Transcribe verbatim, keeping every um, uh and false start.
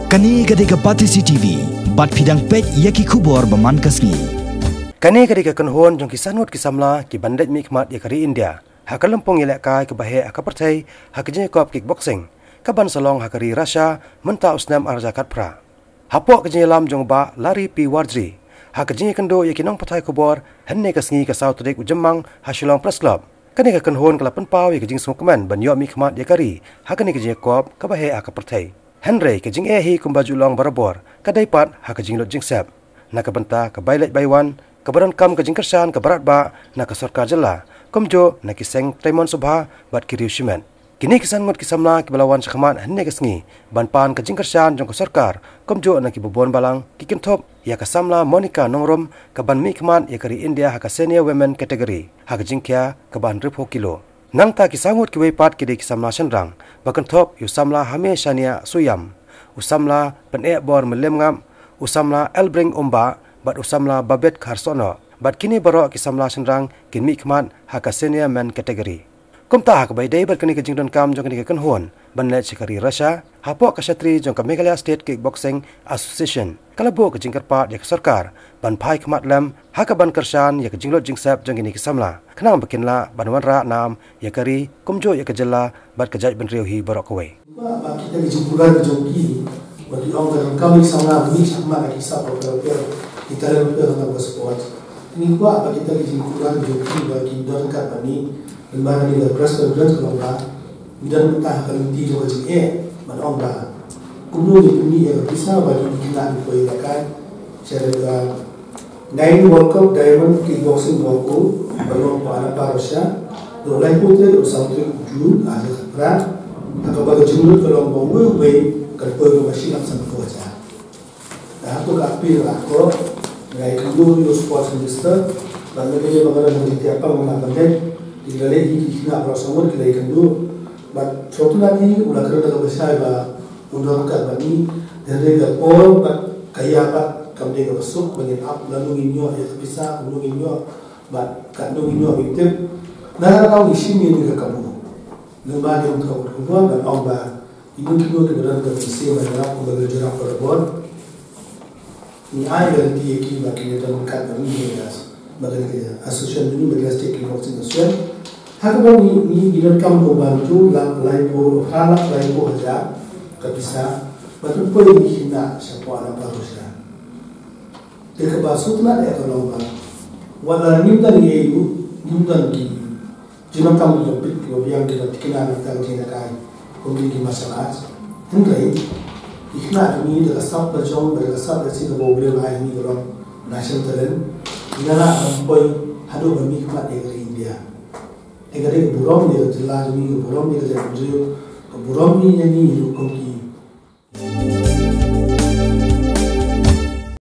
Kane ka dei ka Batesi T V, bad phi dang peit ïa ki khubor ba man ka sngi. Kane ka dei ka kynhun jong ki san ngut ki samla ki ban leit mihkhmat ïa ka ri India ha ka lympung ïalehkai kaba heh ha ka pyrthei ha ka jingïakop kickboxing, ka ban sa long ha ka ri Russia mynta u snem ar hajar khatphra. Hapoh ka jingïalam jong u Bah Larry P Warjri ha ka jingïakynduh ïa ki nongpathai khubor hynne ka sngi, ka saw tarik u Jymmang, ha Shillong Press Club, kane ka kynhun ka la pynpaw ïa ka jingsngewkmen ban ïoh mihkhmat ïa ka ri ha kane ka jingïakop kaba heh ha ka pyrthei. Hynrei ka jingeh hi kumba ju long barabor ka dei pat ha ka jinglut jingsep na ka bynta ka bai leit bai wan, kaba donkam ka jingkyrshan kaba radbah na ka sorkar jylla, kumjuh na ki seng treimon sngewbha bad ki riew shimet. Kine ki san ngut ki samla kiba la wan shakhmat hynne ka sngi ban pan ka jingkyrshan jong ka sorkar kumjuh na ki babun balang, ki kynthup ïa ka samla Monica Nongrum ka ban mihkhmat ïa ka ri India ha ka senior women category ha ka jingkhia kaba hynriewphew kilo. Nangta ki saw ngut kiwei pat ki dei ki samla shynrang, ba kynthup ïa u samla Hame Shania Suyam, u samla Pynehbor Mylliem Ngap, u samla Elbring Umbah bad u samla Babet Kharsohnoh. Bad kine baroh ki samla shynrang kin mihkhmat ha ka senior men category. Kumta ha kaba ïadei bad kane ka jingdonkam jong kane ka kynhun ban leit sha ka ri Russia, hapoh ka shatri jong ka Meghalaya State Kickboxing Association ka la buh ka jingkyrpad ïa ka sorkar ban phai khmat lem ha ka ban kyrshan ïa ka jinglut jingsep jong kine ki samla, khnang ba kin lah ban wanrah nam ïa ka ri kumjuh ïa ka jylla bad ka jaitbynriew hi baroh kawei. Ba kita ki jingkular ki jong ki, ba ki ong ka donkam ki samla ba mih shakhmat ha ki sap welfare, ki talent welfare na ka sport. Ngi kwah ba kita ki jingkular ki jong ki ba kin don ryngkat bad ngi, lem bad kane ka press conference ka long ba ngi don mynta ha ka lynti jong ka jingeh ban ong ba kumno ngin pynmih ïa ka pisa ba ki khynnah ki poi ïalehkai. Sha ka Nine World Cup Diamond Kickboxing Bout U ba long ha Anapa, Russia, naduh laiphew tarik haduh saw tarik June ar hajar khatphra, ha kaba ka jinglut ka long ba uwei uwei kan poi ruh ha shi lak sanphew hajar. Te hato ka appeal la ko, nga ïakynduh ïa u Sports Minister, bad lada ka ïa ba ka dang jingtiapang na ka bynta, ki la leh hi ki khynnah baroh saw ngut ki la ïakynduh, bad shuwa u la kren da kaba shai ba un don ryngkat bad ngi, hynrei ka por bad ka ïa bad kam dei kaba suk ba ngin ap lano ngin ïoh ïa ka pisa, kumno ngin ïoh, bad katno ngin ïoh, ngim tip. Nangta ngi shim ïa kane ka kabu. Lem bad ngi ong thok ka kabu ban ong ba ino kino kiba don ka mynsiem ban ïarap kumba la jurap barabor. Ngi ai guarantee ïa ki ba kin ïa don ryngkat bad ngi, ba kane ka association, Meghalaya State Kickboxing Association. Ha kaba ngi, ngi, ngi donkam kumba hynriew lak laiphew, phra lak laiphew hajar ka pisa, ba kin poi ïa ki khynnah shapoh Anapa, Russia. Te kaba sngewtynnat ïa ka long ba wat la ngim don ïa u, ngim don ki jingdonkam kiba bit kiba biang kiba thikna na ka bynta ka jingïalehkai kum ki martial arts, hynrei ki khynnah jong ngi da ka sap lajong bad da ka sap lashai kaba U Blei u la ai ha ngi ka long national talent, ngi la lah ban poi haduh ban mihkhmat ïa ka ri India. Te ka dei ka burom ïa ka jylla jong ngi, ka burom ïa ka jaitbynriew, ka burom ïa ngi ruh kum ki